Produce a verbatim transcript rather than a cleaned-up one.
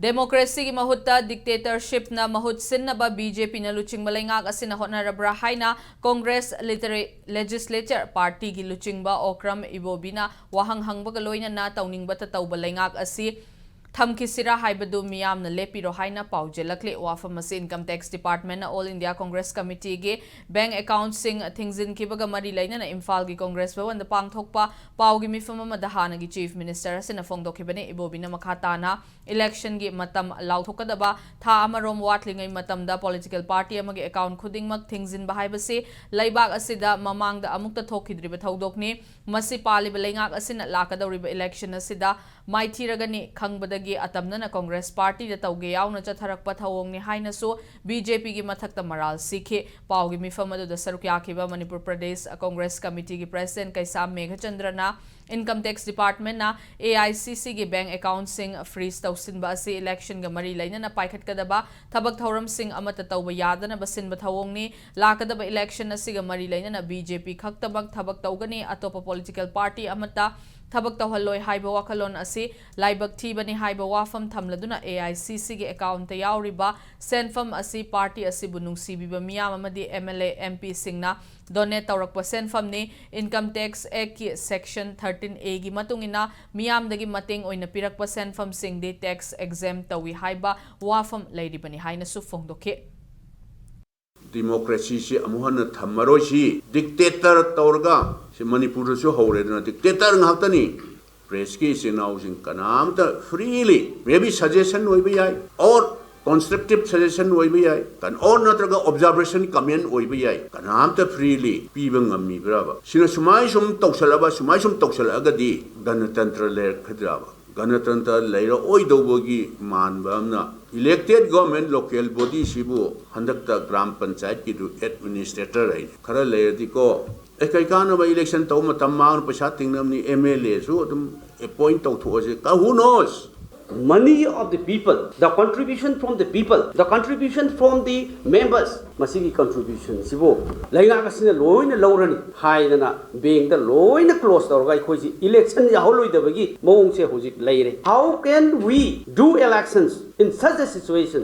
Democracyꯒꯤ ꯃꯍꯨꯠꯇ dictatorshipꯅ ꯃꯍꯨꯠ ꯁꯤꯟꯅꯕ BJPꯅ ꯂꯨꯆꯤꯡꯕ ꯂꯩꯉꯥꯛ ꯑꯁꯤꯅ ꯍꯣꯠꯅꯔꯕ꯭ꯔꯥ ꯍꯥꯏꯅ Congress Legislature Partyꯒꯤ ꯂꯨꯆꯤꯡꯕ ꯑꯣꯀ꯭ꯔꯝ ꯏꯕꯣꯕꯤꯅ ꯋꯥꯍꯪ ꯍꯪꯕꯒ ꯂꯣꯏꯅꯅ ꯇꯧꯅꯤꯡꯕꯇ ꯇꯧꯕ ꯂꯩꯉꯥꯛ ꯑꯁꯤ ꯊꯝꯈꯤꯁꯤꯔꯥ ꯍꯥꯏꯕꯗꯨ ꯃꯤꯌꯥꯝꯅ ꯂꯦꯞꯄꯤꯔꯣ ꯍꯥꯏꯅ ꯄꯥꯎꯖꯦꯜꯂꯛꯂꯤ꯫ ꯋꯥꯐꯝ ꯑꯁꯤ Income Tax Departmentꯅ All India Congress Committeeꯒꯤ bank accountꯁꯤꯡ ꯊꯤꯡꯖꯤꯟꯈꯤꯕꯒ ꯃꯔꯤ ꯂꯩꯅꯅ ꯏꯝꯐꯥꯜꯒꯤ Congress ꯚꯋꯟꯗ ꯄꯥꯡꯊꯣꯛꯄ ꯄꯥꯎꯒꯤ ꯃꯤꯐꯝ ꯑꯃꯗ ꯍꯥꯟꯅꯒꯤ Chief Minister ꯑꯁꯤꯅ ꯐꯣꯡꯗꯣꯛꯈꯤꯕꯅꯤ꯫ ꯏꯕꯣꯕꯤꯅ ꯃꯈꯥ ꯇꯥꯅ electionꯒꯤ ꯃꯇꯝ ꯂꯥꯎꯊꯣꯛꯀꯗꯕ ꯊꯥ ꯑꯃꯔꯣꯝ ꯋꯥꯠꯂꯤꯉꯩ ꯃꯇꯝꯗ political party ꯑꯃꯒꯤ account ꯈꯨꯗꯤꯡꯃꯛ ꯊꯤꯡꯖꯤꯟꯕ ꯍꯥꯏꯕꯁꯤ ꯂꯩꯕꯥꯛ ꯑꯁꯤꯗ ꯃꯃꯥꯡꯗ ꯑꯃꯨꯛꯇ ꯊꯣꯛꯈꯤꯗ꯭ꯔꯤꯕ ꯊꯧꯗꯣꯛꯅꯤ꯫ ꯃꯁꯤ ꯄꯥꯜꯂꯤꯕ ꯂꯩꯉꯥꯛ ꯑꯁꯤꯅ ꯂꯥꯛꯀꯗꯧꯔꯤꯕ election ꯑꯁꯤꯗ ꯃꯥꯏꯊꯤꯔꯒꯅꯤ ꯈꯪꯕꯗꯒꯤ ꯑꯇꯝꯅꯅ Congress Partyꯗ ꯇꯧꯒꯦ ꯌꯥꯎꯅ ꯆꯠꯊꯔꯛꯄ ꯊꯧꯑꯣꯡꯅꯤ ꯍꯥꯏꯅꯁꯨ BJPꯒꯤ ꯃꯊꯛꯇ ꯃꯔꯥꯜ ꯁꯤꯈꯤ꯫ ꯄꯥꯎꯒꯤ ꯃꯤꯐꯝ ꯑꯗꯨꯗ ꯁꯔꯨꯛ ꯌꯥꯈꯤꯕ Manipur Pradesh Congress Committeeꯒꯤ President ꯀꯩꯁꯥꯝ ꯃꯦꯘꯆꯟꯗ꯭ꯔꯅ Income Tax Departmentꯅ AICCꯒꯤ bank accountꯁꯤꯡ freeze ꯇꯧꯁꯤꯟꯕ ꯑꯁꯤ electionꯒ ꯃꯔꯤ ꯂꯩꯅꯅ ꯄꯥꯏꯈꯠꯀꯗꯕ ꯊꯕꯛ ꯊꯧꯔꯝꯁꯤꯡ ꯑꯃꯠꯇ ꯇꯧꯕ ꯌꯥꯗꯅꯕ ꯁꯤꯟꯕ ꯊꯧꯑꯣꯡꯅꯤ꯫ ꯂꯥꯛꯀꯗꯕ election ꯑꯁꯤꯒ ꯃꯔꯤ ꯂꯩꯅꯅ BJP ꯈꯛꯇꯃꯛ ꯊꯕꯛ ꯇꯧꯒꯅꯤ, ꯑꯇꯣꯞꯄ political party ꯑꯃꯠꯇ ꯊꯕꯛ ꯇꯧꯍꯜꯂꯣꯏ ꯍꯥꯏꯕ ꯋꯥꯈꯜꯂꯣꯟ ꯑꯁꯤ ꯂꯥꯏꯕꯛ ꯊꯤꯕꯅꯤ ꯍꯥꯏꯕ ꯋꯥꯐꯝ ꯊꯝꯂꯗꯨꯅ AICCꯒꯤ accountꯇ ꯌꯥꯎꯔꯤꯕ ꯁꯦꯟꯐꯝ ꯑꯁꯤ party ꯑꯁꯤꯕꯨ ꯅꯨꯡꯁꯤꯕꯤꯕ ꯃꯤꯌꯥꯝ ꯑꯃꯗꯤ MLA, MPꯁꯤꯡꯅ donate ꯇꯧꯔꯛꯄ ꯁꯦꯟꯐꯝꯅꯤ꯫ Income Tax Actꯀꯤ Section thirteen Aꯒꯤ ꯃꯇꯨꯡ ꯏꯟꯅ ꯃꯤꯌꯥꯝꯗꯒꯤ ꯃꯇꯦꯡ ꯑꯣꯏꯅ ꯄꯤꯔꯛꯄ ꯁꯦꯟꯐꯝꯁꯤꯡꯗꯤ tax exempt ꯇꯧꯏ ꯍꯥꯏꯕ ꯋꯥꯐꯝ ꯂꯩꯔꯤꯕꯅꯤ ꯍꯥꯏꯅꯁꯨ ꯐꯣꯡꯗꯣꯛꯈꯤ꯫ Democracyꯁꯤ ꯑꯃꯨꯛ ꯍꯟꯅ ꯊꯝꯃꯔꯣꯏꯁꯤ, dictator ꯇꯧꯔꯒ, ꯁꯤ ꯃꯅꯤꯄꯨꯔꯗꯁꯨ ꯍꯧꯔꯦꯗꯅ, dictator ꯉꯥꯛꯇꯅꯤ꯫ Pressꯀꯤ ꯏꯆꯤꯟ ꯏꯅꯥꯎꯁꯤꯡ ꯀꯅꯥꯝꯇ freely, maybe suggestion ꯑꯣꯏꯕ ꯌꯥꯏ, or constructive suggestion ꯑꯣꯏꯕ ꯌꯥꯏ, or ꯅꯠꯇ꯭ꯔꯒ observation comment ꯑꯣꯏꯕ ꯌꯥꯏ, ꯀꯅꯥꯝꯇ freely ꯄꯤꯕ ꯉꯝꯃꯤꯕ꯭ꯔꯕ? ꯁꯤꯅ ꯁꯨꯃꯥꯏ ꯁꯨꯝ ꯇꯧꯁꯜꯂꯕ, ꯁꯨꯃꯥꯏ ꯁꯨꯝ ꯇꯧꯁꯜꯂꯛꯑꯒꯗꯤ ꯒꯅꯇꯟꯇ꯭ꯔ ꯂꯩꯔꯛꯀꯗ꯭ꯔꯕ? ꯒꯅꯇꯟꯇ꯭ꯔ ꯂꯩꯔꯛꯑꯣꯏꯗꯧꯕꯒꯤ ꯃꯥꯟꯕ ꯑꯃꯅ, elected government local bodyꯁꯤꯕꯨ ꯍꯟꯗꯛꯇ ꯒ꯭ꯔꯥꯝ ꯄꯟꯆꯥꯌꯠꯀꯤꯗꯨ administrator ꯍꯥꯏ ꯈꯔ ꯂꯩꯔꯗꯤꯀꯣ, ꯑꯦ, ꯀꯩ ꯀꯥꯟꯅꯕ election ꯇꯧꯕ ꯃꯇꯝ ꯃꯥꯡꯅ ꯄꯩꯁꯥ ꯇꯤꯡꯅꯕꯅꯤ, MLAꯁꯨ ꯑꯗꯨꯝ appoint ꯇꯧꯊꯣꯛꯑꯁꯤ꯫ Who knows? money of the people, the contribution from the people, the contribution from the members, ꯃꯁꯤꯒꯤ contribution ꯁꯤꯕꯨ ꯂꯩꯉꯥꯛ ꯑꯁꯤꯅ ꯂꯣꯏꯅ ꯂꯧꯔꯅꯤ ꯍꯥꯏꯗꯅ ꯕꯦꯡꯗ ꯂꯣꯏꯅ close ꯇꯧꯔꯒ ꯑꯩꯈꯣꯏꯁꯤ election ꯌꯥꯍꯜꯂꯣꯏꯗꯕꯒꯤ ꯃꯑꯣꯡꯁꯦ ꯍꯧꯖꯤꯛ ꯂꯩꯔꯦ꯫ How can we do elections in such a situation?